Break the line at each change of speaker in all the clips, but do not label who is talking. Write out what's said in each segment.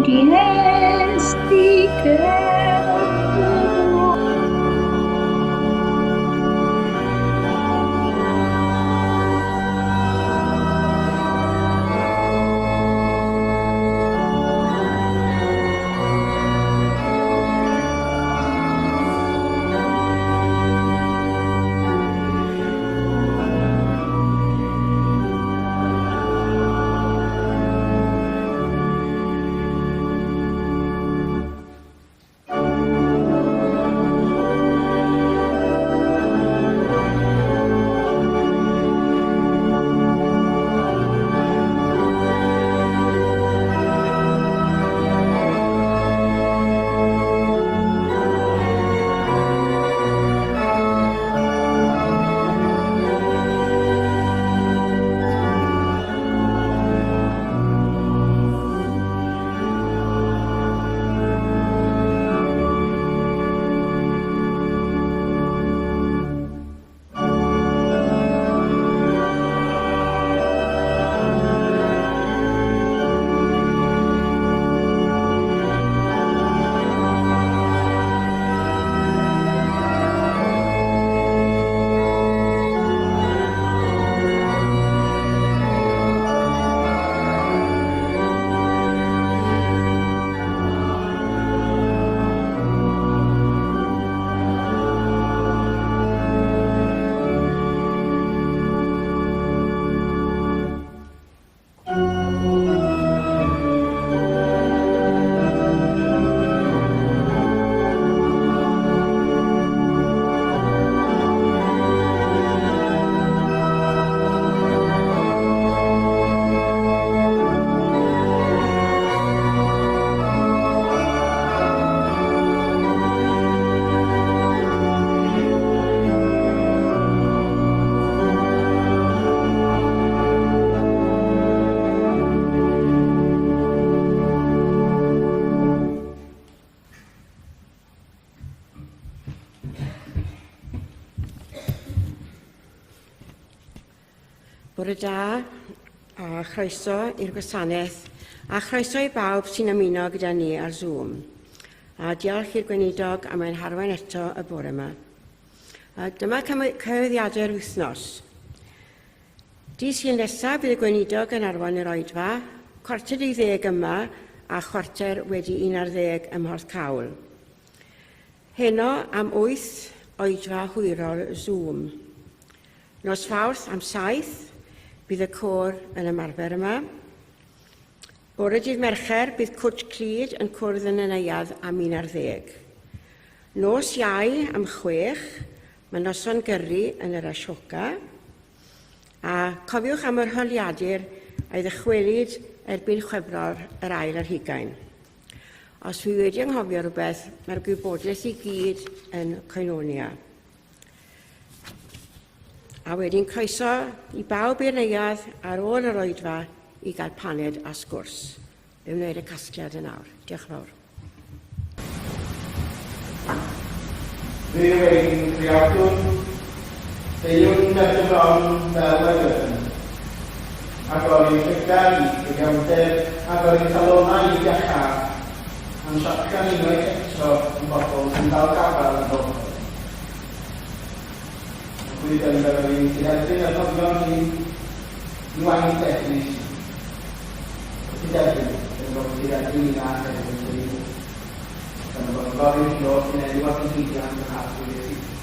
chiesti che
Bore da a chroeso i'r gwasanaeth a chroeso i bawb sy'n ymuno gyda ni ar Zoom. A diolch i'r gweinidog am ein harwain eto y bore yma. A dyma cyhoeddiadau'r wythnos. Dydd Sul nesaf bydd y gweinidog yn arwain yr oedfa, 9:45 yma a 11:15 ym Mhorthcawl. Heno am 8 oedfa hwyrol Zoom. Nos Fawrth am 7 bydd y côr yn ymarfer yma. Bore dydd Mercher bydd Cwtch Clyd yn cwrdd yn y neuadd am 11. Nos Iau am 6 mae noson gyrru yn yr Ashoka. A cofiwch am yr holiadur a'i ddychwelyd erbyn Chwefror yr ail ar hugain. Os dwi wedi anghofio rhywbeth, mae'r gwybodaeth i gyd yn Koinonia. A wedyn croeso i bawb i'r neuadd ar ôl yr oedfa i gael paned a sgwrs. Fe wneir y casgliad yn awr. Diolch yn fawr.
Dduw ein Creawdwr, deuwn ger dy fron fel ag ydym. Agor ein llygaid i gyfiawnder, agor ein calonnau i iachâd, a'n siapio ni unwaith eto yn bobl sy'n dal gafael yn bobl. A gwyddem fel yr un sy'n erbyn y rhoddion hyn i waith eglwys ni. Wrth i derbyn, yn bod yn derbyn i na hefyd yn teulu. Gan y bod yn gofyn i oll yn enw ac yn llwyddiant yn Arglwydd Iesu Grist.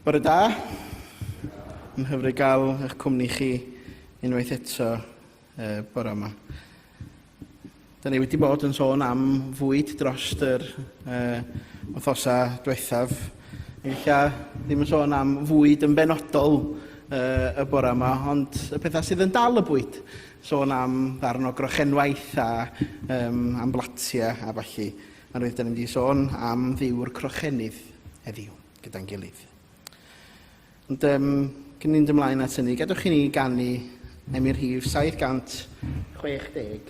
Bore da. Yn hyfryd gael eich cwmni chi unwaith eto e, bore yma. Da ni wedi bod yn sôn am fwyd dros yr e, wythnosa diwethaf. Ella ddim yn sôn am fwyd yn benodol e, y bore yma, ond y pethau sydd yn dal y bwyd. Sôn am ddarn o grochenwaith a um, am blatiau a falle. Mae'n rhaid da ni'n mynd i sôn am ddiw'r crochenydd heddiw gyda'n gilydd. Ond um, Cyn mynd ymlaen at hynny, gadwch i ni ganu emyn rhif 766.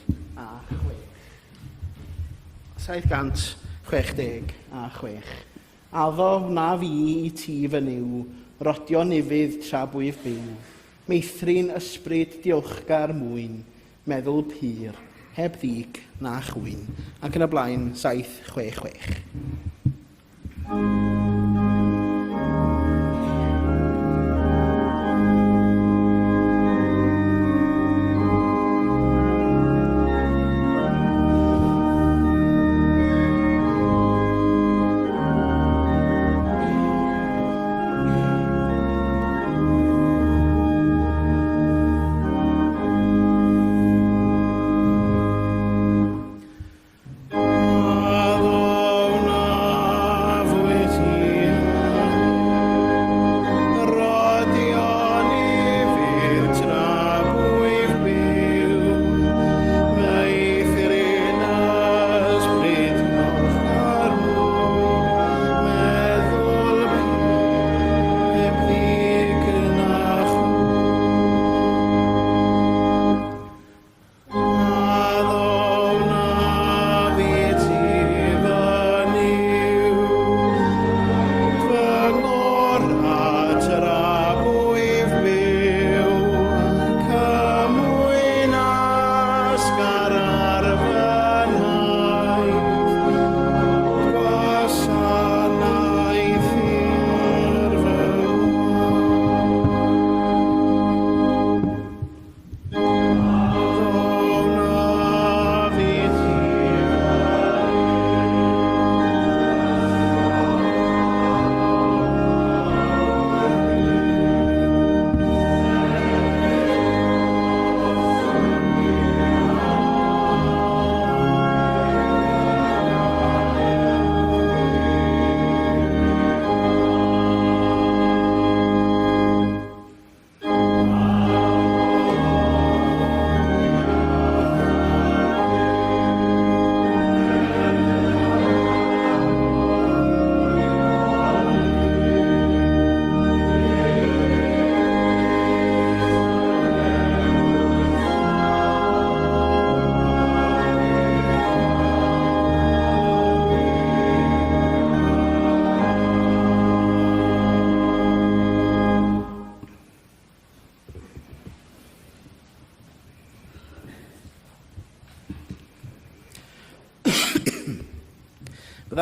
766. Addo wna fi i ti fy Nuw, rodio nifydd tra bwyf byw, meithrin ysbryd diolchgar mwyn, meddwl pur, heb ddig na chwyn, ac yn y blaen, 766.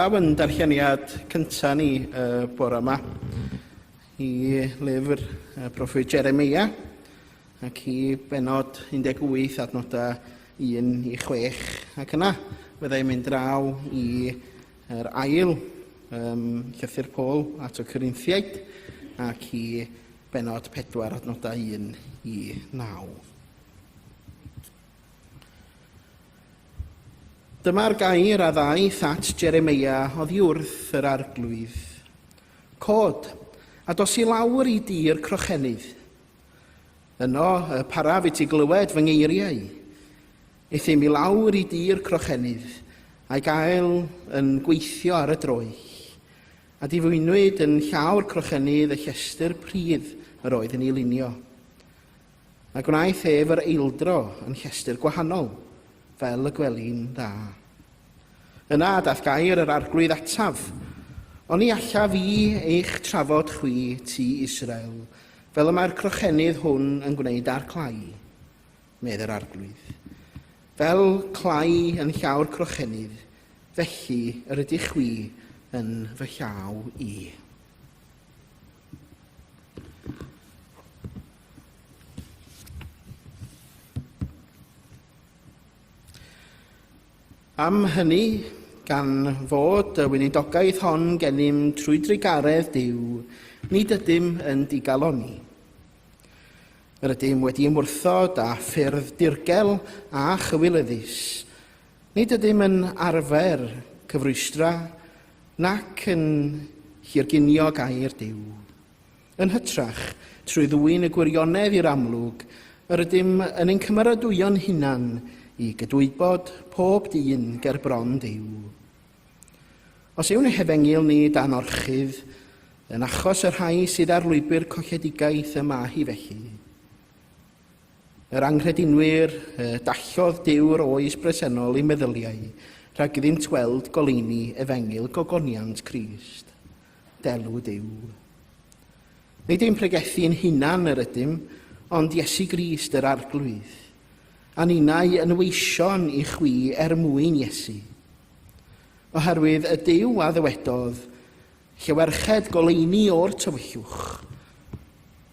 Byddaw yn darlleniad cyntaf ni y bore yma i lyfr y proffwyd Jeremia ac i benod 18 adnodau 1 i 6 ac yna fyddai'n mynd draw i yr ail um, llythyr Paul at y Corinthiaid ac i benod 4 adnodau 1 i 9. Dyma'r gair a ddaeth at Jeremeia oddi wrth yr arglwydd. Cod, a dos i lawr i dir crochenydd. Yno y paraf i ti glywed fy ngeiriau. Euthum i lawr i dir crochenydd, a'i gael yn gweithio ar y droell. A difwynwyd yn llaw'r crochenydd y llestr pridd yr oedd yn ei lunio. A gwnaeth ef yr eildro yn llestr gwahanol, fel y gweli'n dda. Yna daeth gair yr arglwydd ataf, Oni allaf fi eich trafod chwi, tu Israel, fel y mae'r crochenydd hwn yn gwneud â'r clai? Medd yr arglwydd. Fel clai yn llaw'r crochenydd, felly yr ydych chwi yn fy llaw i. Am hynny, gan fod y weinidogaeth hon gennym trwy drugaredd Duw, nid ydym yn digalonni. Yr ydym wedi ymwrthod â ffyrdd dirgel a chywilyddus. Nid ydym yn arfer cyfrwystra nac yn hirginio gair Duw. Yn hytrach, trwy ddwyn y gwirionedd i'r amlwg, yr ydym yn ein cymeradwyo'n hunan i gydwybod pob dyn ger bron Duw. Os yw'n hefengyl ni dan orchudd, Yn achos y rhai sydd ar lwybr colledigaeth y mae hi felly. Yr anghredinwyr, y dallodd Duw'r oes bresennol eu meddyliau, rhag iddynt weld goleuni efengyl gogoniant Crist, delw Duw. Nid ein pregethu'n hunan yr ydym, ond Iesu Grist yr Arglwydd, a ninnau yn weision i chwi er mwyn Iesu. Oherwydd y Duw a ddywedodd, Llewerched goleuni o'r tywyllwch,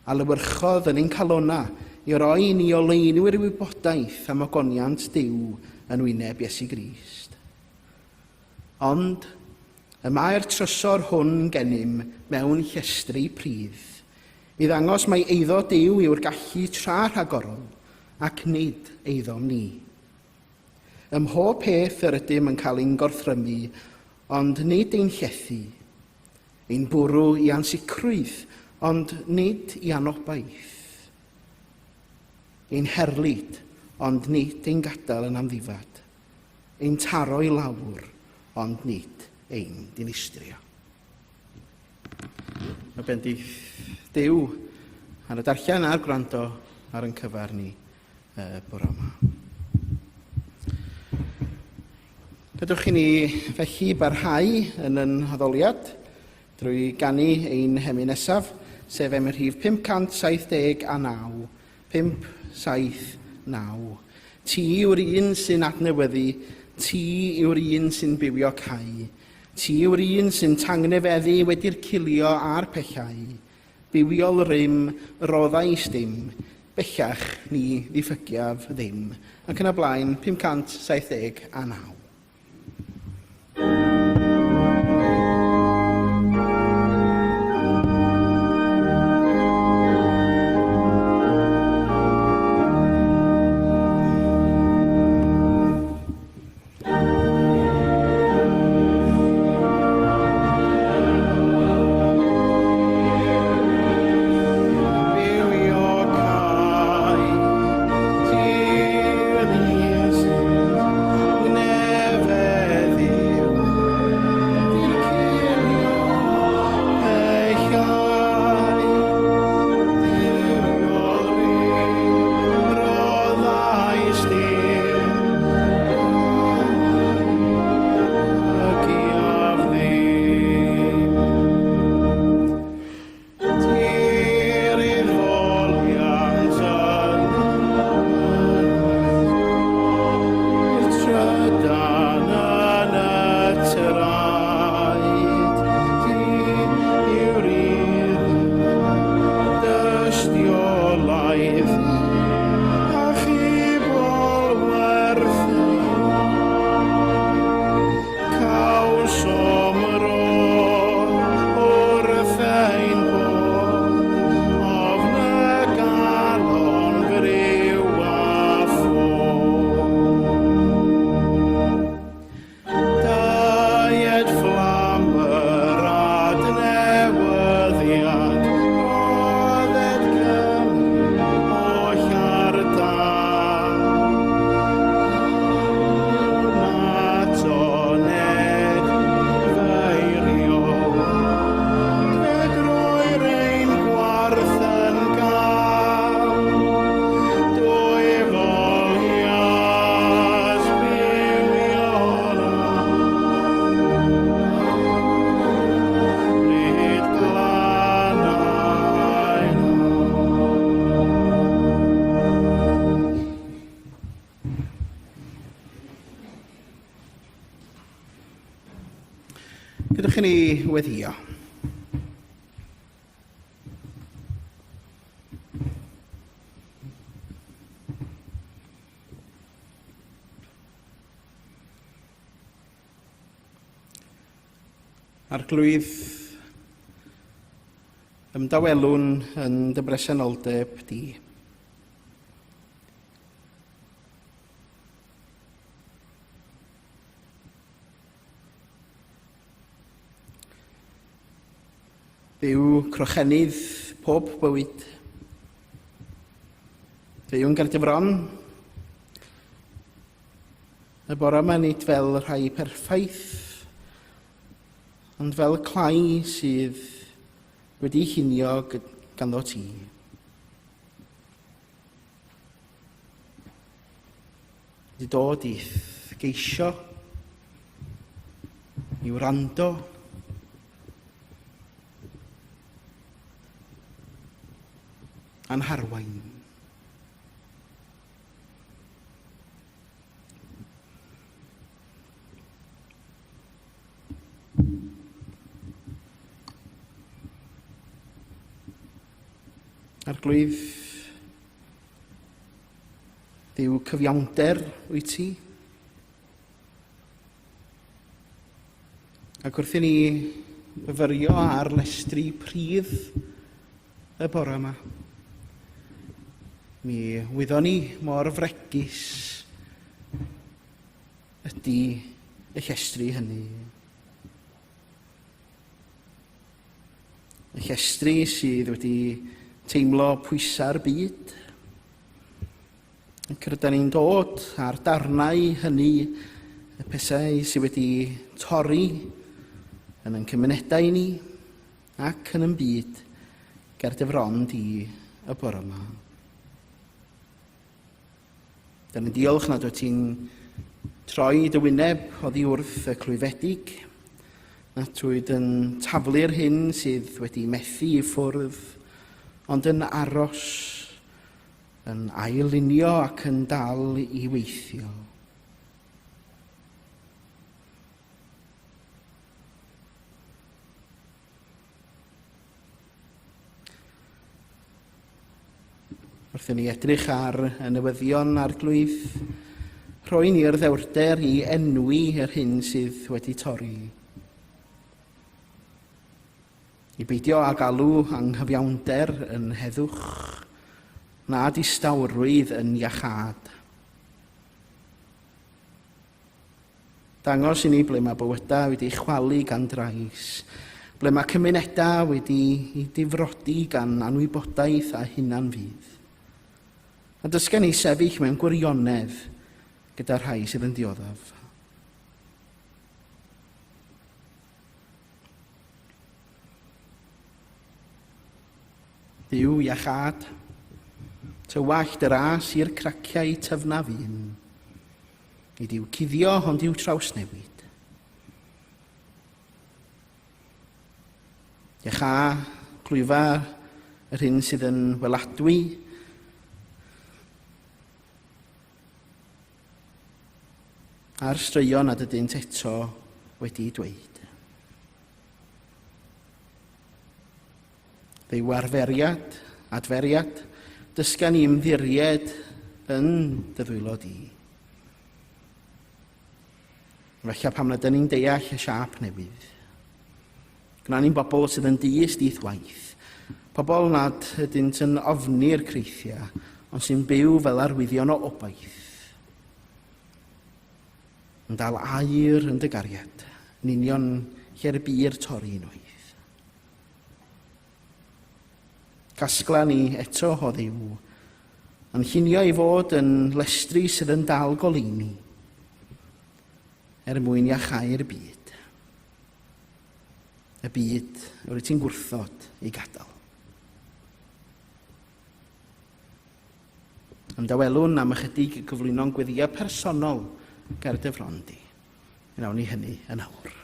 a lewyrchodd yn ein calonnau i roi i ni oleuni i'r wybodaeth am ogoniant Duw yn wyneb Iesu Grist. Ond y mae'r trysor hwn gennym mewn llestri pridd, i ddangos mai eiddo Duw yw'r gallu tra rhagorol, ac nid eiddom ni. Ym mhob peth yr ydym yn cael ein gorthrymu, ond nid ein llethu, ein bwrw i ansicrwydd, ond nid i anobaith, ein herlid, ond nid ein gadael yn amddifad, ein taro i lawr, ond nid ein dinistrio. Mae bendith Duw ar y darllen a'r gwrando ar yn cyfer ni y bore yma. Gadewch i ni felly barhau yn yn haddoliad drwy ganu ein hemyn nesaf, sef emyn rhif 579, 579. Ti yw'r un sy'n adnewyddu, ti yw'r un sy'n bywio cau, ti yw'r un sy'n tangnefeddu wedi'r cilio a'r pellau, Bywiol rym, roddais dim, bellach ni ddiffygiaf ddim. Ac yn y blaen, 579. Gadewch i ni weddio. Arglwydd, ymdawelwn yn dy bresenoldeb di. Dduw crochenydd pob bywyd. Dduw'n Gaerdyfron. Y bore yma nid fel rhai perffaith, ond fel clai sydd wedi llunio ganddo ti. Wedi dod i'th geisio, i wrando, a'n harwain. Arglwydd, Dduw cyfiawnder wyt ti. Ac wrth i ni fyfyrio ar lestri pridd y bore yma, mi wyddon ni mor fregus ydy y llestri hynny. Y llestri sydd wedi teimlo pwysau'r byd, Ac rydyn ni'n dod ar darnau hynny, y pethau sydd wedi torri yn ein cymunedau ni ac yn ein byd ger dy fron di y bore yma. Dyn ni'n diolch nad wyt ti'n troi dy wyneb oddi wrth y clwyfedig, nad wyt yn taflu'r hyn sydd wedi methu i ffwrdd, ond yn aros yn ail-lunio ac yn dal i weithio. Wrth i ni edrych ar y newyddion arglwydd, rhoi ni'r ddewrder i enwi yr hyn sydd wedi torri. I beidio â galw anghyfiawnder yn heddwch, na distawrwydd yn iachâd. Dangos i ni ble mae bywydau wedi chwalu gan drais, ble mae cymunedau wedi eu difrodi gan anwybodaeth a hunan-fudd. A dysga ni sefyll mewn gwirionedd gyda rhai sydd yn dioddef. Duw iachâd, tywallt dy ras i'r craciau tyfnaf un. Nid i'w cuddio, ond i'w trawsnewid. Iachâ clwyfa yr hyn sydd yn weladwy, a'r straeon nad ydynt eto wedi'u dweud. Dduw arferiad, adferiad, dysga ni ymddiried yn dy ddwylo di. Falle pam nad ydyn ni'n deall y siâp newydd. Gwna ni'n bobl sydd yn dyst i'th waith. Pobl nad ydynt yn ofni'r creithiau, ond sy'n byw fel arwyddion o obaith. Yn dal air yn dy gariad, yn union lle'r bu'r torri unwaith. Casgla ni eto o Dduw, yn llunio i fod yn lestri sydd yn dal goleuni, er mwyn iachau'r byd. Y byd yr wyt ti'n gwrthod ei gadael. Ymdawelwn am ychydig i gyflwyno'n gweddïau personol ger dy fron di. Wnawn ni hynny yn awr.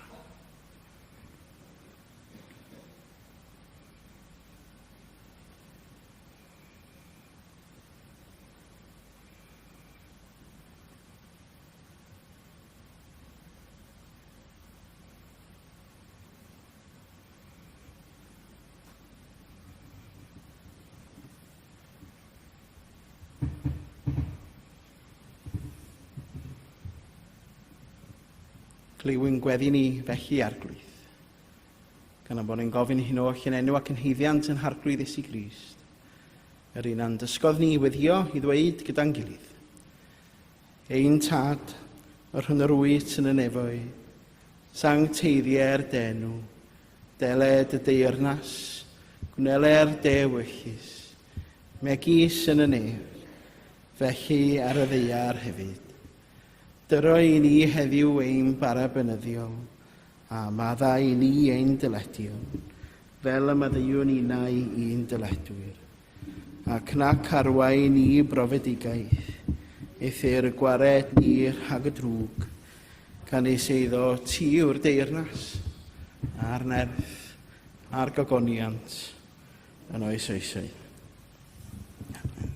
Clyw'n gweddi ni felly, Arglwydd. Gan ein bod ni'n gofyn hyn oll yn enw ac yn haeddiant yn Harglwydd Iesu Grist. Yr un a'n dysgodd ni i weddio i ddweud gyda'n gilydd. Ein Tad, yr hwn yr wyt yn y nefoedd, sancteiddier dy enw, deled dy deyrnas, gwneler dy ewyllys, megis yn y nef, felly ar y ddaear hefyd. Dyro i ni heddiw ein bara beunyddiol, a maddau i ni ein dyledion, fel y maddeuwn ninnau i'n dyledwyr. Ac nac arwain i brofedigaeth, eithr gwared ni rhag y drwg, canys eiddo ti yw'r deyrnas, a'r nerth, a'r gogoniant, yn oes oesoedd. Amen.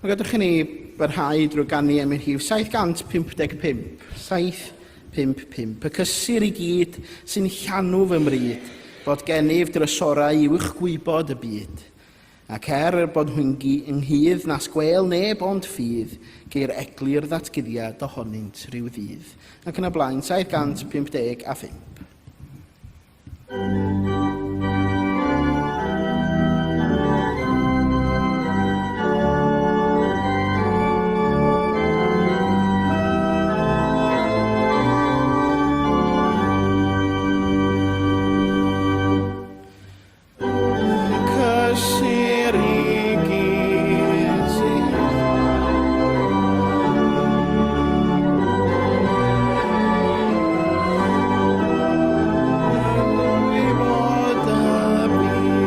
Ond gadwch i ni barhau drwy ganu emyn rhif 755. 755. Y cysur i gyd sy'n llanw fy mryd, bod gennyf drysorau uwch gwybod y byd. Ac er bod nhw'n ynghyd nas gwêl neb ond ffydd, geir eglur ddatguddiad ohonynt rhyw ddydd. Ac yn y blaen, 755. Cysur i gyd sydd Gwybod y byd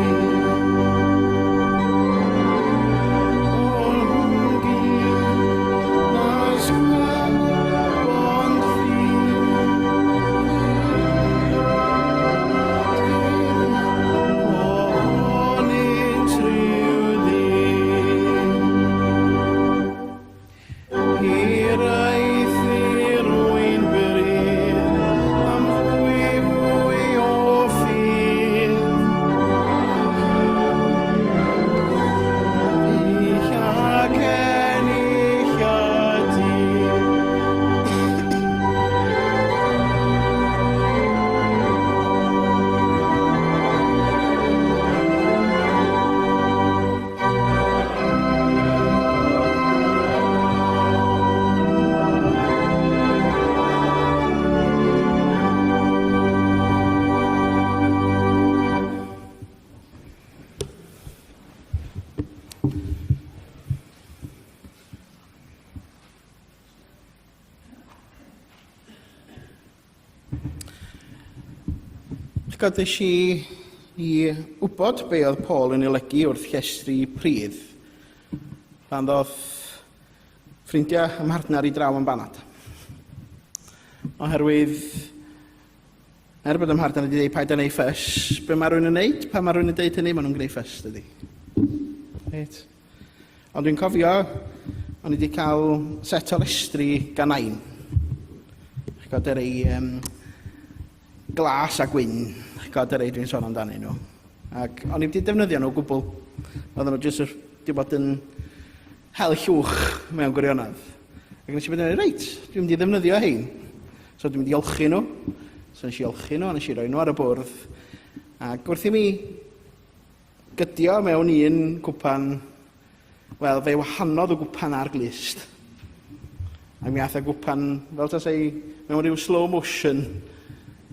O'n gyd nas gweld ond ffydd Ohonynt rhyw ddydd. Hiraethu rwy'n bryd am fwy, fwy o ffydd. Ennill ac ennill y dydd. Ch'god, ddes i i wybod be oedd Paul yn ei olygu wrth llestri pridd pan ddoth ffrindiau ym mhartner i draw am banad. Oherwydd, er bod ym mhartner wedi dweud paid â neud ffys, be mae rhywun yn neud? Pan mae rhywun yn dweud hynny, maen nhw'n gwneud ffys, dydy. Reit. Ond dwi'n cofio, o'n i wedi cael set o lestri gan nain. Chi'n gwybod, yr ei um, glas a gwyn, chi'n gwybod, yr ei dwi'n sôn amdanyn nhw. Ac o'n i wedi defnyddio nhw o gwbl. Oedden nhw jyst wedi bod yn hel llwch mewn gwirionedd. Ac nes i fynd yn reit, dwi'n mynd i ddefnyddio hein. So dwi'n mynd i olchi nhw. So nes i olchi nhw, a nes i roi nhw ar y bwrdd. Ac wrth i mi gydio mewn un cwpan, wel, fe wahanodd y gwpan a'r glust. A mi ath y gwpan, fel tasai, mewn rhyw slow motion,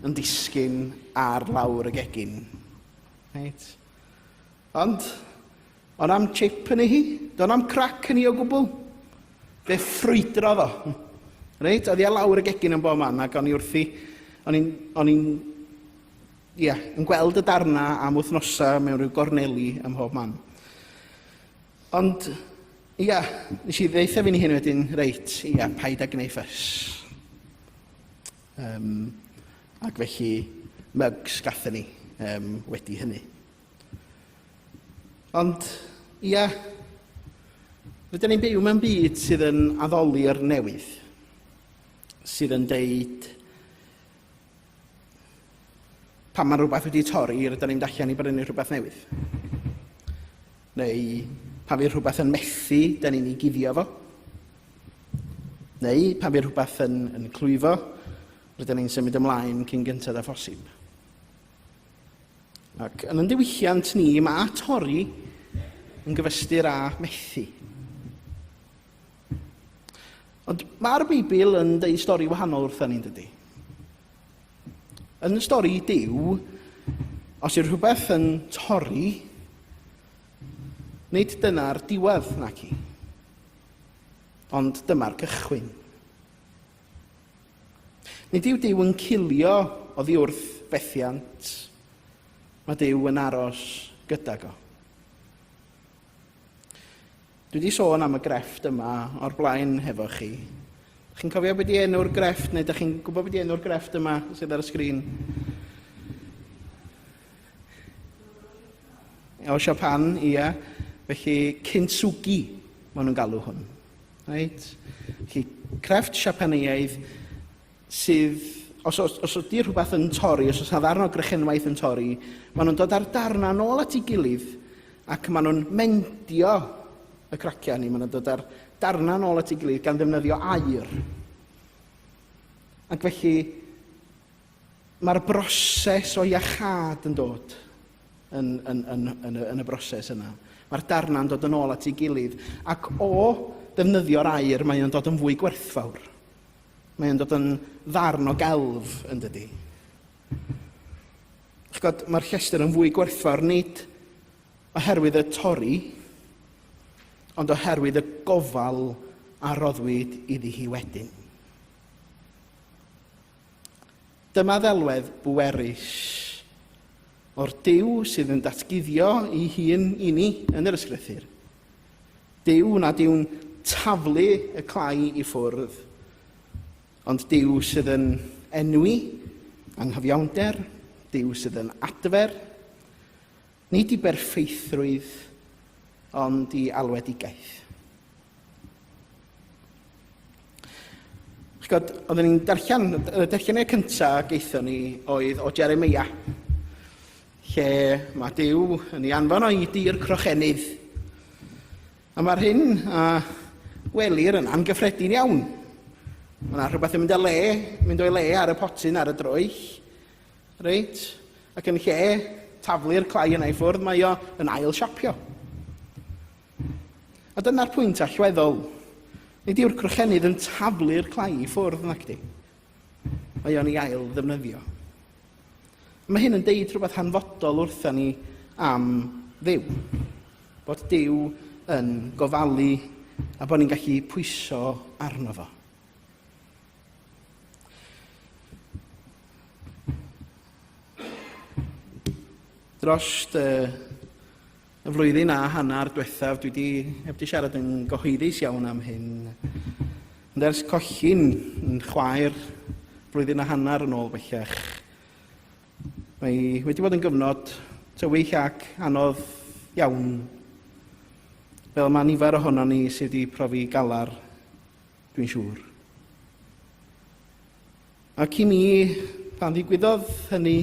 yn disgyn ar lawr y gegin. Reit. Ond, o'n am chip yn ei hi, do'n am crac yn ei o gwbl. Fe ffrwydrodd o. Reit, oedd hi ar lawr y gegin yn bob man, ac o'n i wrthi, o'n i'n ia, yn gweld y darna am wythnosau mewn rhyw gorneli ym mhob man. Ond, ia, nes i ddeitha fi'n hyn wedyn, reit, ia, paid â gwneud ffys. Um, ac felly, mugs gathon ni um, wedi hynny. Ond, ia, rydyn ni'n byw mewn byd sydd yn addoli'r newydd, sydd yn deud, Pan mae rhywbeth wedi torri, rydyn ni'n mynd allan i brynu rhywbeth newydd. Neu pan fydd rhywbeth yn methu, dyn ni'n ei guddio fo. Neu pan fydd rhywbeth yn, yn clwyfo, rydyn ni'n symud ymlaen cyn gynted â phosib. Ac yn yn diwylliant ni, mae torri yn gyfystyr â methu. Ond mae'r Beibl yn deud stori wahanol wrthyn ni'n dydy. Yn y stori Duw, os yw rhywbeth yn torri, nid dyna'r diwedd naci. Ond dyma'r cychwyn. Nid yw Duw yn cilio oddi wrth fethiant, mae Duw yn aros gydag o. Dwi wedi sôn am y grefft yma o'r blaen hefo chi. Chi'n cofio beth di enw'r grefft, neu ydych chi'n gwybod beth di enw'r grefft yma sydd ar y sgrin? O Japan, ia. Felly, kintsugi, maen nhw'n galw hwn. Reit? Felly, crefft Siapaneaidd sydd, os, os, os ydy rhywbeth yn torri, os oes yna ddarn o grechenwaith yn torri, maen nhw'n dod â'r darnau nôl at ei gilydd ac maen nhw'n mendio y craciau ni. Maen nhw'n dod â'r darnau nôl at ei gilydd gan ddefnyddio aer. Ac felly, mae'r broses o iachâd yn dod yn, yn, yn, yn, y, yn y broses yna. Mae'r darnau'n dod yn ôl at ei gilydd, ac o ddefnyddio'r air, mae o'n dod yn fwy gwerthfawr. Mae o'n dod yn ddarn o gelf, yn dydy. Chgod, mae'r llestr yn fwy gwerthfawr nid oherwydd y torri, ond oherwydd y gofal a roddwyd iddi hi wedyn. Dyma ddelwedd bwerus o'r Duw sydd yn datguddio ei hun i ni yn yr Ysgrythur. Duw nad yw'n taflu y clai i ffwrdd, ond Duw sydd yn enwi anghyfiawnder, Duw sydd yn adfer, nid i berffeithrwydd, ond i alwedigaeth. Ch'god, oedden ni'n darllen, y darlleniad cyntaf geithon ni oedd o Jeremia, lle mae Duw yn ei anfon o i dir crochenydd. A mae'r hyn a welir yn angyffredin iawn. Mae yna rhywbeth yn mynd o le, mynd o'i le ar y potyn ar y droell, reit? Ac yn lle taflu'r clai yna i ffwrdd, mae o yn ail siapio. A dyna'r pwynt allweddol. Nid yw'r crochenydd yn taflu'r clai i ffwrdd, nac di. Mae o'n ei ail ddefnyddio. Mae hyn yn deud rhywbeth hanfodol wrtha ni am Dduw. Bod Duw yn gofalu a bod ni'n gallu pwyso arno fo. Dros y Y flwyddyn a hanner diwethaf dwi 'di heb 'di siarad yn gyhoeddus iawn am hyn. Ond ers colli'n yn chwaer blwyddyn a hanner yn ôl bellach, mae wedi bod yn gyfnod tywyll ac anodd iawn. Fel mae nifer ohonon ni sydd wedi profi galar, dwi'n siŵr. Ac i mi, pan ddigwyddodd hynny,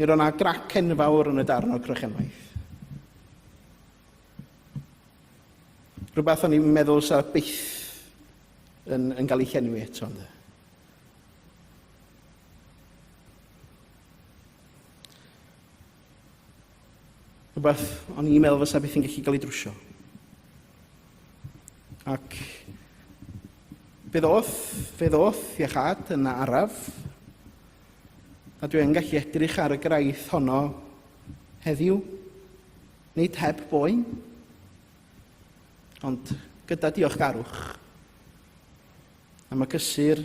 Mi roedd 'na grac enfawr yn y darn o'r crochenwaith. Rhywbeth o'n i'n meddwl sa byth yn, yn cael ei llenwi eto. Ynddo. Rhywbeth o'n i'n meddwl fysa byth yn gallu cael ei drwsio. Ac fe ddoth, fe ddoth iachâd yn araf, A dwi yn gallu edrych ar y graith honno heddiw, nid heb boen, ond gyda diolchgarwch am y cysur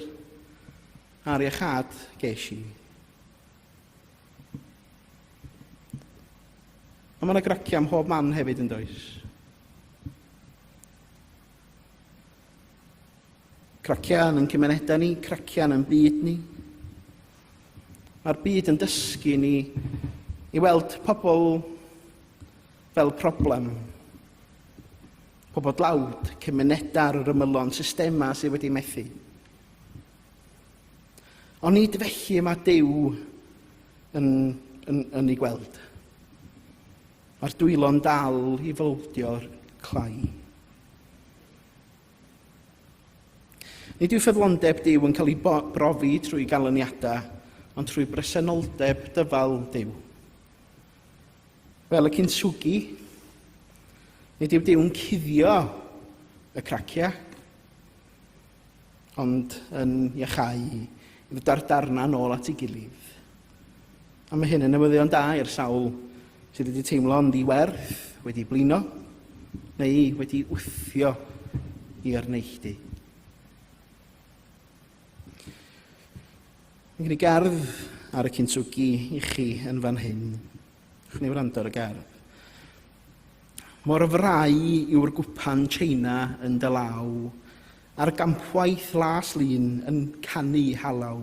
a'r iachâd ges i. Ond mae yna graciau ym mhob man hefyd yn does? Craciau yn ein cymunedau ni, craciau yn ein byd ni. Mae'r byd yn dysgu ni i weld pobl fel problem. Pobl dlawd, cymunedau ar yr ymylon, systemau sydd wedi methu. Ond nid felly mae Duw yn, yn, yn ei gweld. Mae'r dwylo'n dal i fowldio'r clai. Nid yw ffyddlondeb Duw yn cael ei brofi trwy ganlyniadau, ond trwy bresenoldeb dyfal Duw. Fel y kintsugi, nid yw Duw'n cuddio y craciau, ond yn iachau i ddod â'r darnau nôl at ei gilydd. A mae hyn yn newyddion da i'r sawl sydd wedi teimlo'n ddi-werth, wedi blino, neu wedi wthio i'r neilltu. Mae gen i gerdd ar y kintsugi i chi yn fan hyn. Chwn i wrando ar y gerdd. Mor frau yw'r gwpan China yn dy law, a'r gampwaith las lun yn canu halaw.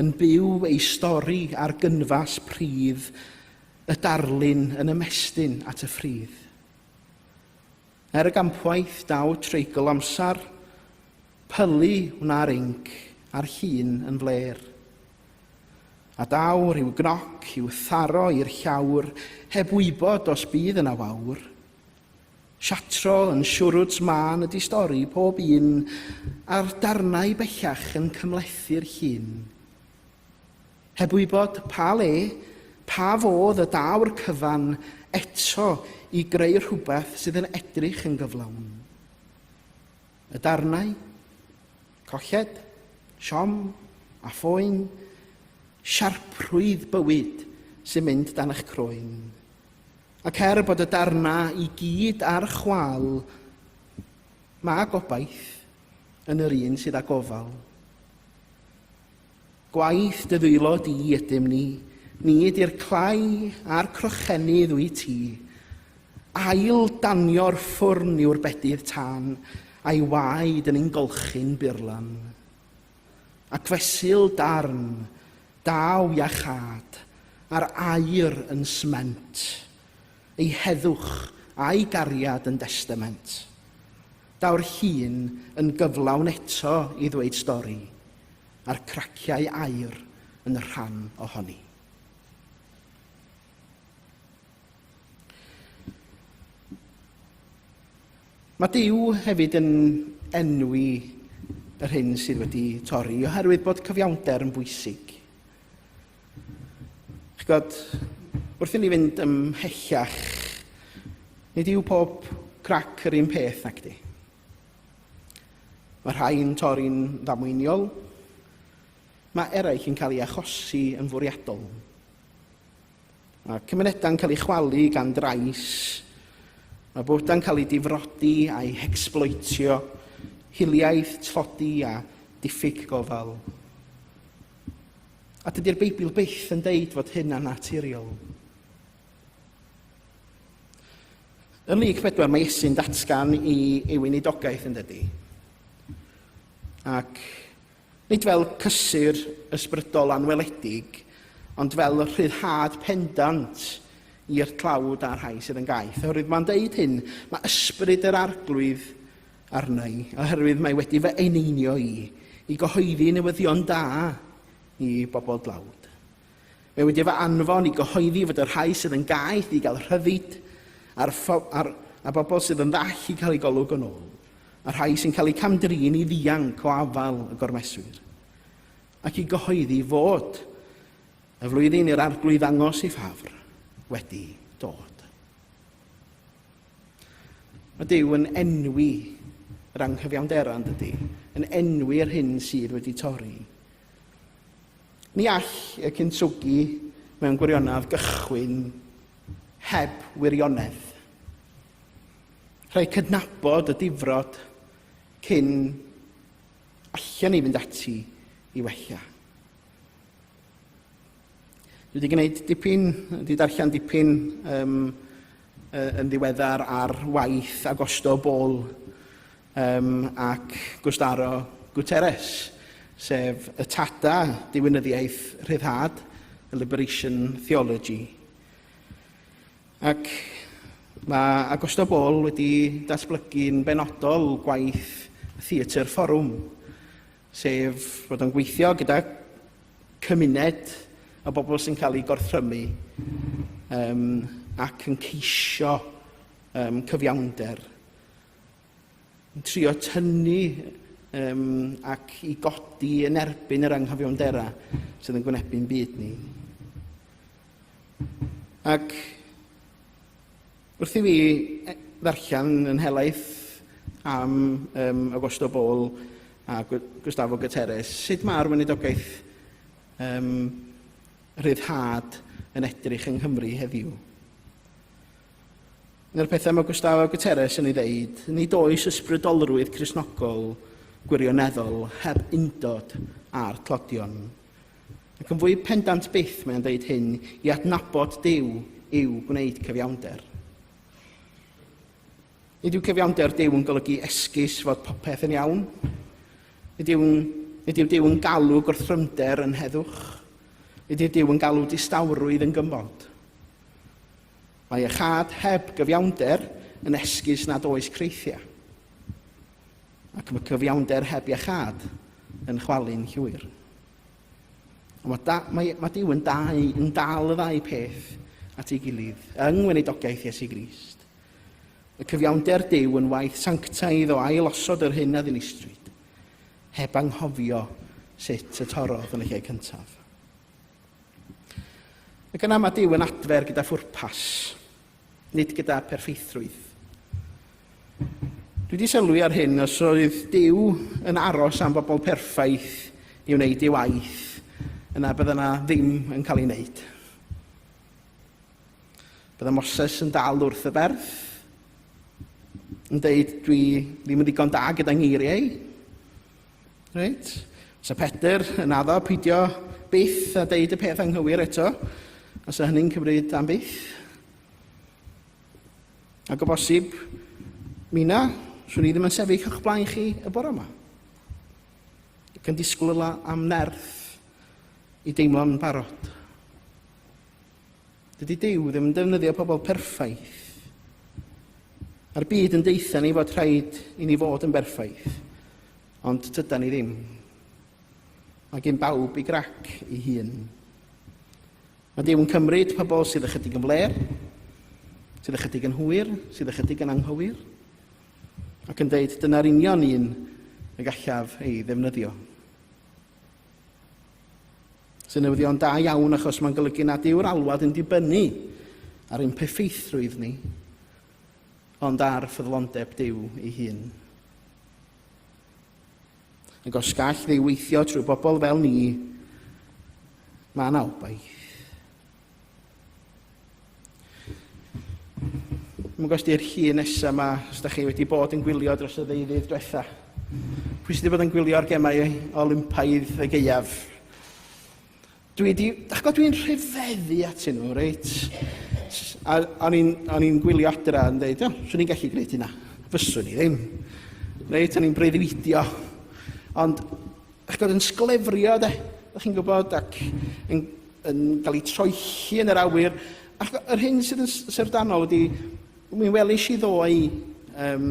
Yn byw ei stori ar gynfas pridd, y darlun yn ymestyn at y ffridd. Er y gampwaith daw treigl amser, pylu wna'r inc a'r llun yn flêr. A daw rhyw gnoc i'w tharo i'r llawr heb wybod os bydd yna wawr. Siatro yn siwrwt mân ydi stori pob un a'r darnau bellach yn cymhlethu'r llun. Heb wybod pa le, pa fodd y daw'r cyfan eto i greu rhywbeth sydd yn edrych yn gyflawn. Y darnau, colled, siom a phoen, siarprwydd bywyd sy'n mynd dan eich croen. Ac er bod y darnau i gyd ar chwâl, mae gobaith yn yr un sydd â gofal. Gwaith dy ddwylo di ydym ni, nid i'r clai a'r crochenydd wyt ti. Ail danio'r ffwrn yw'r bedydd tân, a'i waed yn ein golchi'n burlan. Ac fesul darn, daw iachâd, a'r aur yn sment, ei heddwch a'i gariad yn destament. Daw'r llun yn gyflawn eto i ddweud stori, a'r craciau aur yn rhan ohoni. Mae Duw hefyd yn enwi yr hyn sydd wedi torri, oherwydd bod cyfiawnder yn bwysig. Ch'god, wrth i ni fynd ymhellach, nid yw pob crac yr un peth, nac di. Mae rhai yn torri'n ddamweiniol, mae eraill yn cael ei achosi yn fwriadol. Mae cymunedau'n cael eu chwalu gan drais. Mae bywydau'n cael eu difrodi a'u hecsbloetio, hiliaeth, tlodi a diffyg gofal. A dydy'r Beibl byth yn deud fod hyn yn naturiol. Yn Luc 4 mae Iesu'n datgan i ei weinidogaeth yn dydy. Ac Nid fel cysur ysbrydol anweledig, ond fel rhyddhad pendant i'r tlawd a'r rhai sydd yn gaeth. Oherwydd mae'n deud hyn, mae ysbryd yr arglwydd arna i, oherwydd mae wedi fy eneinio i, i gyhoeddi newyddion da i bobl dlawd. Mae wedi fy anfon i gyhoeddi fod y rhai sydd yn gaeth i gael rhyddid, a'r, ar, a bobl sydd yn ddall i cael eu golwg yn ôl. a rhai sy'n cael eu cam-drin i ddianc o afael y gormeswyr, ac i gyhoeddi fod y flwyddyn i'r Arglwydd ddangos ei ffafr wedi dod. Mae Duw yn enwi yr anghyfiawnderau yn dydy, yn enwi'r hyn sydd wedi torri. Ni all y kintsugi mewn gwirionedd gychwyn heb wirionedd. Rhaid cydnabod y difrod cyn allan ni fynd ati i wella. Dwi wedi gwneud dipyn, wedi darllen dipyn um, yn ddiweddar ar waith Agosto Bol um, ac Gustaro Guterres, sef y tada diwinyddiaeth rhyddhad, the Liberation Theology. Ac mae Agosto Ball wedi datblygu'n benodol gwaith Theatr Fforwm, sef bod o'n gweithio gyda cymuned o bobl sy'n cael eu gorthrymu um, ac yn ceisio um, cyfiawnder. Yn trio tynnu um, ac i godi yn erbyn yr anghyfiawnderau sydd yn gwynebu'n byd ni. Ac wrth i fi ddarllen yn helaeth am um, Augusto Boal a Gustavo Guterres, sut mae'r weinidogaeth um, rhyddhad yn edrych yng Nghymru heddiw? Un o'r pethau mae Gustavo Guterres yn ei ddeud, nid oes ysbrydolrwydd Cristnogol gwirioneddol heb undod â'r tlodion. Ac yn fwy pendant byth mae'n dweud hyn, i adnabod Duw yw gwneud cyfiawnder. Nid yw cyfiawnder Duw yn golygu esgus fod popeth yn iawn. Nid yw, nid yw Duw yn galw gwrthrymder yn heddwch. Nid yw Duw yn galw distawrwydd yn gymod. Mae iachâd heb gyfiawnder yn esgus nad oes creithiau. Ac mae cyfiawnder heb iachâd yn chwalu'n llwyr. Ond mae, da, mae, mae Duw yn, dau, yn dal y ddau peth at ei gilydd yng ngweinidogaeth Iesu Grist. Y cyfiawnder Duw yn waith sanctaidd o ailosod yr hyn a ddinistrwyd, heb anghofio sut y torrodd yn y lle cyntaf. Ac yna mae Duw yn adfer gyda phwrpas, nid gyda perffeithrwydd. Dwi wedi sylwi ar hyn, os oedd Duw yn aros am bobl perffaith i wneud ei waith, yna bydda yna ddim yn cael ei wneud. Bydda Moses yn dal wrth y berth, yn deud dwi ddim yn ddigon da gyda ngeiriau. Reit? Sa Pedr yn addo peidio byth a deud y peth anghywir eto, a sa hynny'n cymryd am byth. Ac o bosib, mina, swn i ddim yn sefyll o'ch blaen chi y bore yma. Ac yn disgwyl am nerth i deimlo'n barod. Dydy Duw ddim yn defnyddio pobl perffaith. A'r byd yn deutha ni fod rhaid i ni fod yn berffaith, ond tyda ni ddim. Mae gen bawb i grac ei hun. Mae Duw yn cymryd pobl sydd ychydig yn fler, sydd ychydig yn hwyr, sydd ychydig yn anghywir, ac yn deud dyna'r union un y gallaf ei ddefnyddio. Sy'n newyddion da iawn achos mae'n golygu nad yw'r alwad yn dibynnu ar ein peffeithrwydd ni, ond ar ffyddlondeb Duw ei hun. Ac os gall Dduw weithio trwy bobl fel ni, mae yna obaith. Dwi'n gwybod os di'r llun nesaf yma, os da chi wedi bod yn gwylio dros y ddeuddydd diwetha. Pwy sydd wedi bod yn gwylio'r gemau Olympaidd y gaeaf? Dwi wedi, dach gwybod, dwi'n rhyfeddu atyn nhw, reit? A o'n i'n gwylio adra yn dweud, o, swn i'n gallu gwneud hynna. Fyswn i ddim. Reit, o'n i'n breuddwydio. Ond, dach gwybod, yn sglefrio, de, dach chi'n gwybod, ac yn yn cael eu troelli yn yr awyr. Ac yr hyn sydd yn syfrdanol ydy, mi welis i ddoe um,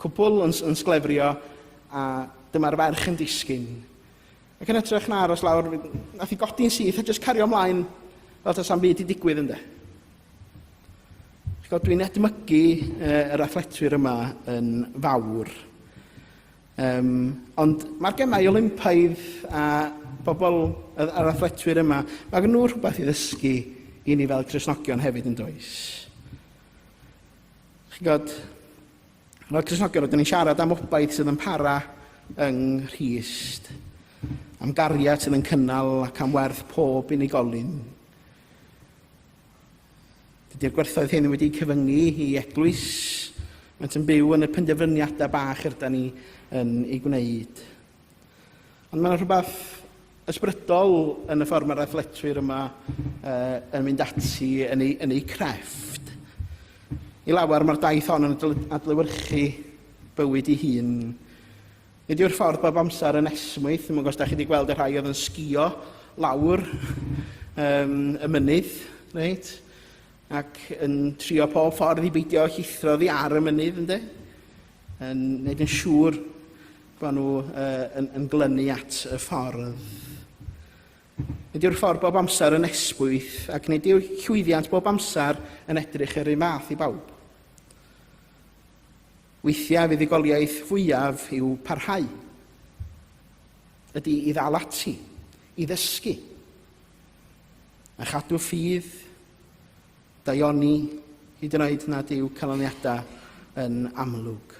cwpl yn, yn sglefrio a dyma'r ferch yn disgyn. Ac yn hytrach na aros lawr, nath i godi'n syth a jyst cario ymlaen fel tas am byd i digwydd ynddo. Dwi'n edmygu yr athletwyr yma yn fawr. Um, ond mae'r gemau Olympaidd a bobl yr athletwyr yma, mae gen nhw rhywbeth i ddysgu i ni fel Cristnogion hefyd yn does. Chi'n gwybod, fel Cristnogion rydyn ni'n siarad am obaith sydd yn para yng Nghrist, am gariad sydd yn cynnal ac am werth pob unigolyn. Dydy'r gwerthoedd hyn wedi cyfyngu i eglwys. Maent yn byw yn y penderfyniadau bach yr da ni yn ei gwneud. Ond mae yna rhywbeth ysbrydol yn y ffordd mae'r athletwyr yma uh, yn mynd ati yn ei, yn ei crefft. I lawer mae'r daith hon yn adlewyrchu bywyd ei hun. Nid yw'r ffordd bob amser yn esmwyth, ddim yn gwybod os da chi wedi gweld y rhai oedd yn sgio lawr um, y mynydd, reit? Ac yn trio pob ffordd i beidio llithro ddi ar y mynydd, ynddo? Yn gwneud yn siŵr bod nhw uh, yn, yn glynu at y ffordd. Nid yw'r ffordd bob amser yn esbwyth ac nid yw'r llwyddiant bob amser yn edrych yr un fath i bawb. Weithiau, fuddugoliaeth fwyaf yw parhau. Ydy i ddal ati, i ddysgu, a chadw ffydd, daioni, hyd yn oed nad yw canlyniadau yn amlwg.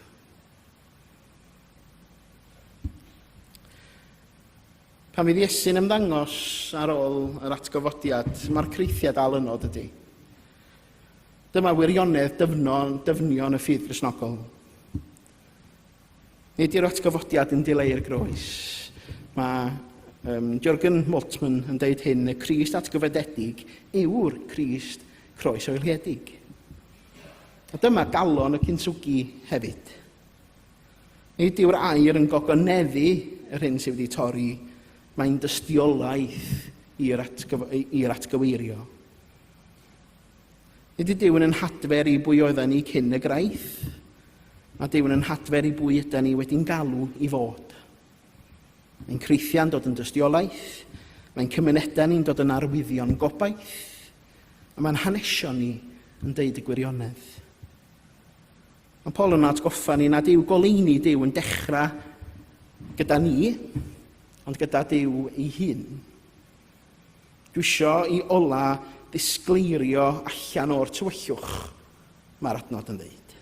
Pan fydd Iesu'n ymddangos ar ôl yr atgyfodiad, mae'r creithiau dal yno, dydy. Dyma wirionedd dyfnon, dyfnion y ffydd Gristnogol. Nid yw'r atgyfodiad yn dileu'r groes. Mae Jürgen Moltmann yn deud hyn, y Crist atgyfodedig yw'r Crist croeshoeliedig. A dyma galon y kintsugi hefyd. Nid yw'r air yn gogoneddu yr hyn sydd wedi torri, mae'n dystiolaeth i'r atgyweirio. Nid yw Duw yn ein hadfer i bwy oedden ni cyn y graith. Mae Duw yn ein hadfer i bwy ydy ni wedi'n galw i fod. Mae'n creithiau'n dod yn dystiolaeth, mae'n cymunedau ni'n dod yn arwyddion gobaith, a mae'n hanesion ni yn deud y gwirionedd. Mae Paul yn atgoffa ni nad yw goleuni Duw yn dechrau gyda ni, ond gyda Duw ei hun. Dwi isio i ola ddisgleirio allan o'r tywyllwch, mae'r adnod yn dweud.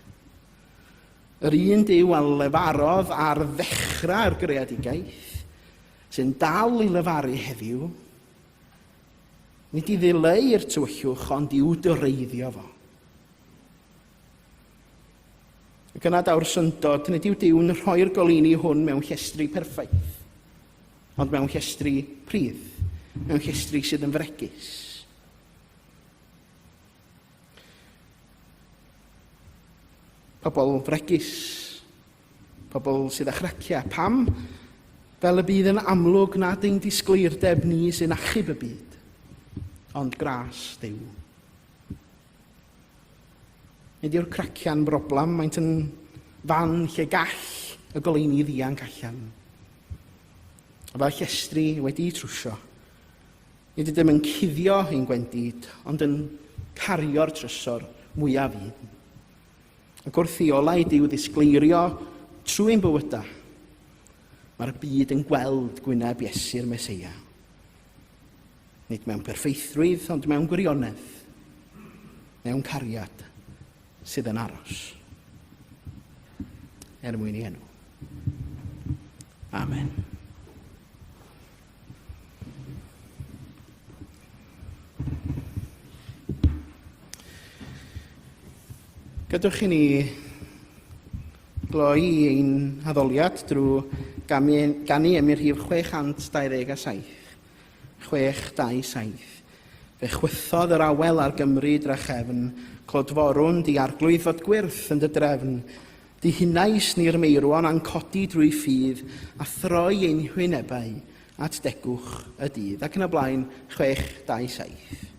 Yr un Duw a lefarodd ar ddechrau'r greadigaeth, sy'n dal i lefaru heddiw, nid i ddileu'r tywyllwch, ond i'w dyreiddio fo. Ac yna daw'r syndod, nid yw Duw'n rhoi'r goleuni hwn mewn llestri perffaith, ond mewn llestri pridd, mewn llestri sydd yn fregus. Pobl fregus, pobl sydd â chraciau. Pam? Fel y bydd yn amlwg nad ein disgleirdeb ni sy'n achub y byd, ond gras Duw. Nid yw'r craciau'n broblem, maent yn fan lle gall y goleuni ddianc allan. A fel llestri wedi'u trwsio, nid ydym yn cuddio ein gwendid, ond yn cario'r trysor mwyaf un. Ac wrth i olau Duw ddisgleirio trwy ein bywydau, mae'r byd yn gweld gwyneb Iesu'r Meseia. Nid mewn perffeithrwydd, ond mewn gwirionedd, mewn cariad sydd yn aros. Er mwyn i enw. Amen. Gadewch i ni gloi ein haddoliad drwy ganu emyn rhif 627. 627. Fe chwythodd yr awel ar Gymru drachefn, Clodforwn di arglwydd fod gwyrth yn dy drefn. Dihunais ni'r meirwon a'n codi drwy ffydd, a throi ein hwynebau at degwch y dydd. Ac yn y blaen, 627.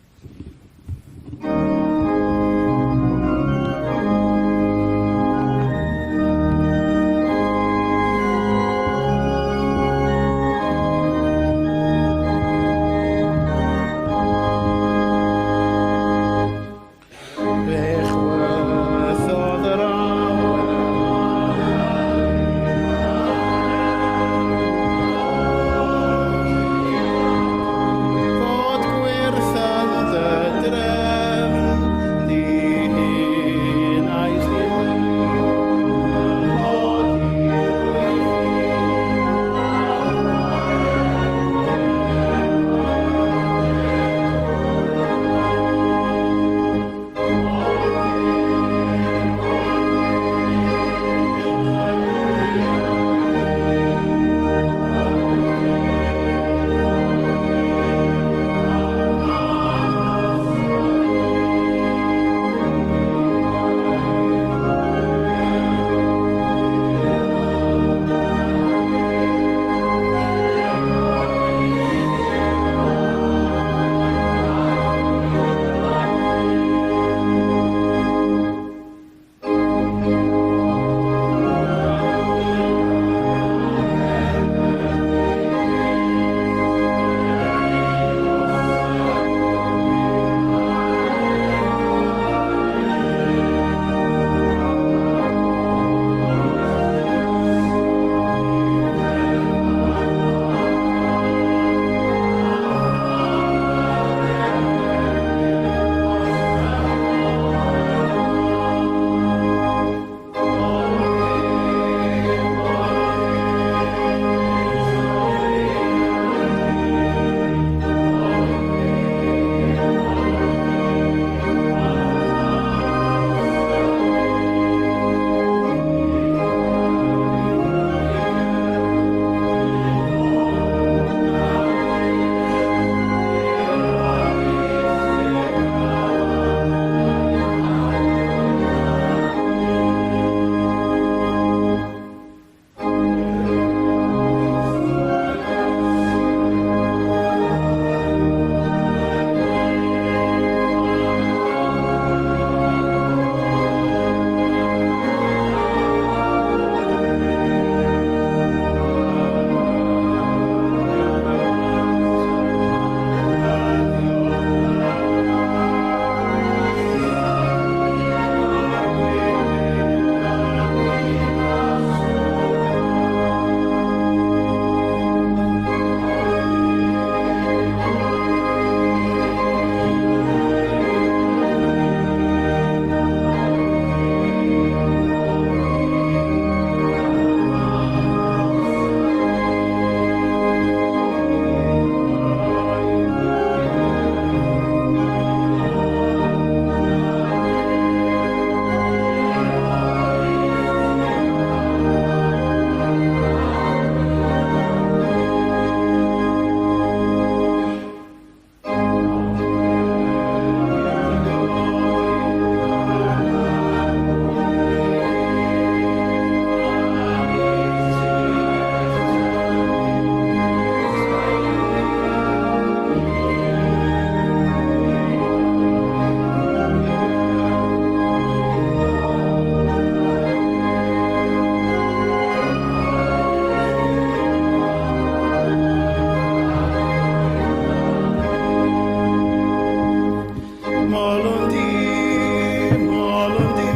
Molwn di, molwn di,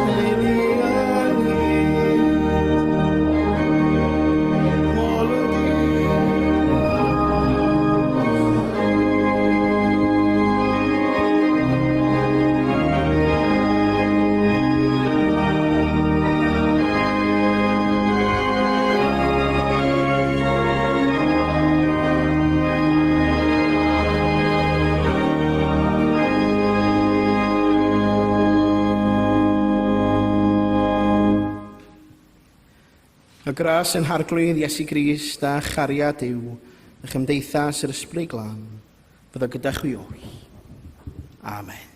Lleni ynghyd. Molwn di. Y gras yn Harglwydd Iesu Grist a chariad Duw, a chymdeithas yr Ysbryd Glân, fyddo gyda chwi oll. Amen.